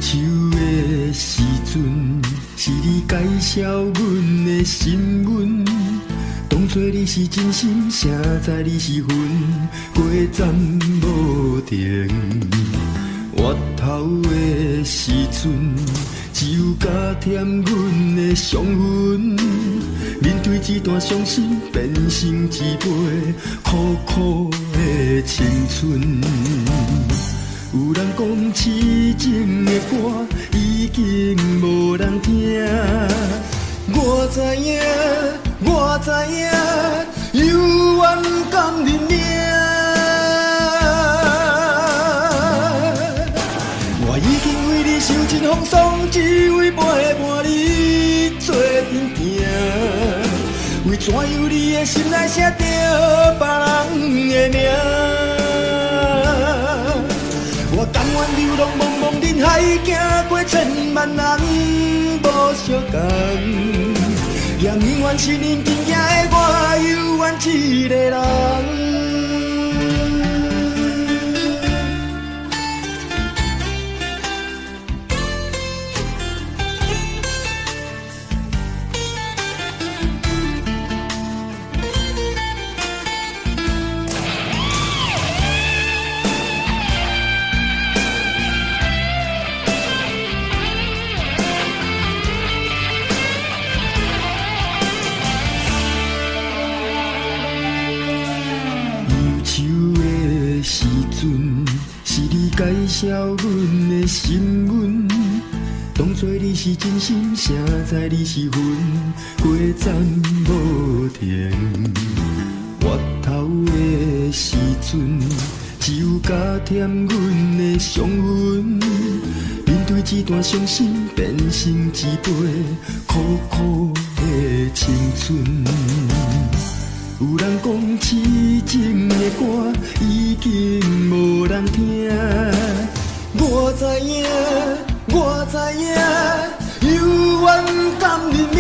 秋的時陣，是你介紹阮的新聞。當初你是真心，誰知你是雲，過站無停。月頭的時陣，只有加添阮的傷痕。面對這段傷心，變成一杯苦苦的青春。有人講痴情的歌已經無人聽，我知影，我知影，猶原甘認命。我已經為你受盡風霜，只為陪伴你做陣行。為怎樣你的心內寫著別人的名？我甘願流浪茫茫人海，行過千萬人無相仝，也毋願是恁緊行的我，猶原一個人。秋的時陣，是你介紹阮的新聞。當初你是真心，誰知你是雲，過站無停。月頭的時陣，只有加添阮的傷痕。面對這段傷心，變成一杯苦苦的青春。有人講痴情的歌已經無人聽，我知影，我知影，猶原甘認命。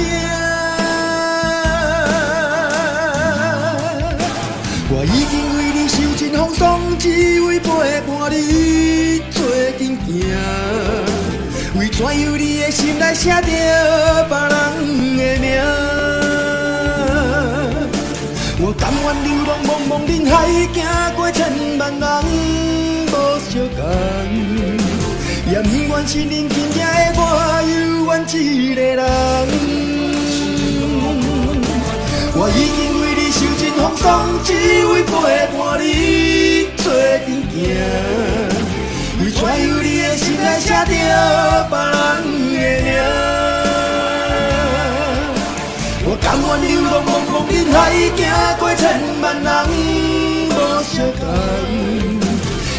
我已經為你受盡風霜，只為陪伴你做陣行。為怎樣你的心內寫著別人的名？我甘願流浪茫茫人海，行過千萬人無相仝，也毋願是恁緊行的我，猶原一個人。我已經為你受盡風霜，只為陪伴你做陣行。為怎樣你的心內寫著別人的名？我甘願流浪茫茫人海，行過千萬人無相仝，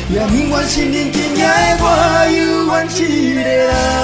也毋願是恁緊行的我，猶原一個人。